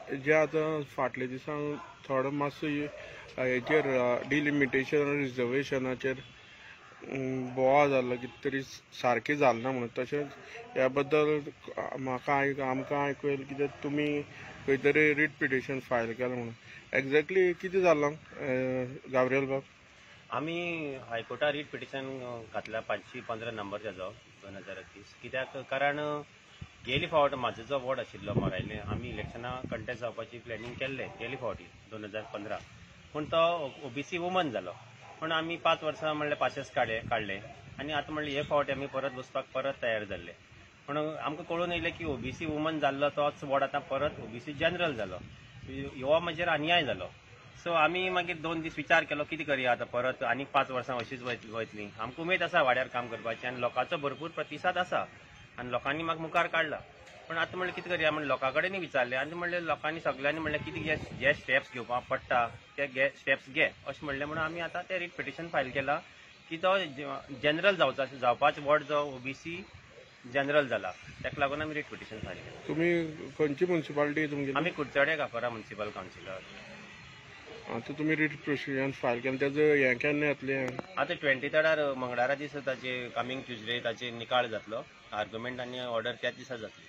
जे आतां फाटल्या दिसांक थोडो मातसो हेचेर डिलिमिटेशन रिजर्वेशनाचेर बोवाळ जाल्लो, कितें तरी सारकें जालें ना म्हणून, तशेंच ह्या बद्दल म्हाका आमकां आयकूं येयलें कितें तुमी खंय तरी रीट पिटिशन फायल केलां म्हणून. एग्जॅक्टली कितें जालां गाब्रियल बाब? आमी हायकोर्टार रीट पिटिशन घातल्या 515 नंबर तेजो 2021. कित्याक कारण गेली फावट म्हाजो जो वॉर्ड आशिल्लो मोरायले, आमी इलेक्शनां कंटेस्ट जावपाची प्लॅनिंग केल्लें गेली फावटी 2015, पूण तो ओबीसी वुमन जालो. पूण आमी 5 वर्सां म्हणल्यार पाशेस काडले आनी आतां म्हणलें हे फावटी आमी परत बसपाक परत तयार जाल्ले. पूण आमकां कळून येयलें की ओबीसी वुमन जाल्लो तोच वॉर्ड आतां परत ओबीसी जनरल जालो. हो म्हजेर अन्याय जालो. सो आमी मागीर 2 दीस विचार केलो कितें करया आतां, परत आनीक 5 वर्सां अशीच वयतली. आमकां उमेद आसा वाड्यार काम करपाची आनी लोकांचो भरपूर प्रतिसाद आसा आनी लोकांनी म्हाका मुखार काडला. पूण आतां म्हणलें कितें करया म्हणलें लोकां कडेन विचारलें आनी म्हणलें लोकांनी सगल्यांनी म्हणलें कितें जे स्टेप्स घेवपाक पडटा ते स्टेप्स घे अशें म्हणलें. म्हणून आमी आतां ते रीट पिटिशन फायल केलां की तो जनरल जावपाचो वॉर्ड जो ओबीसी जनरल जाला ताका लागून आमी रीट पिटिशन फायल केलां. तुमी खंयची म्युनिसिपालिटी तुमगेली? आमी कुडचडे काफरा म्युनिसिपल कावन्सिलर. आतां तुमी रीट पिटिशन फायल केलें, तेजो हें केन्ना येतलें? आतां 23 मंगळारा दिसा ताचे कमींग ट्युजडे ताचे निकाल जातलो, आर्ग्युमेंट आनी ऑर्डर त्याच दिसा जातली.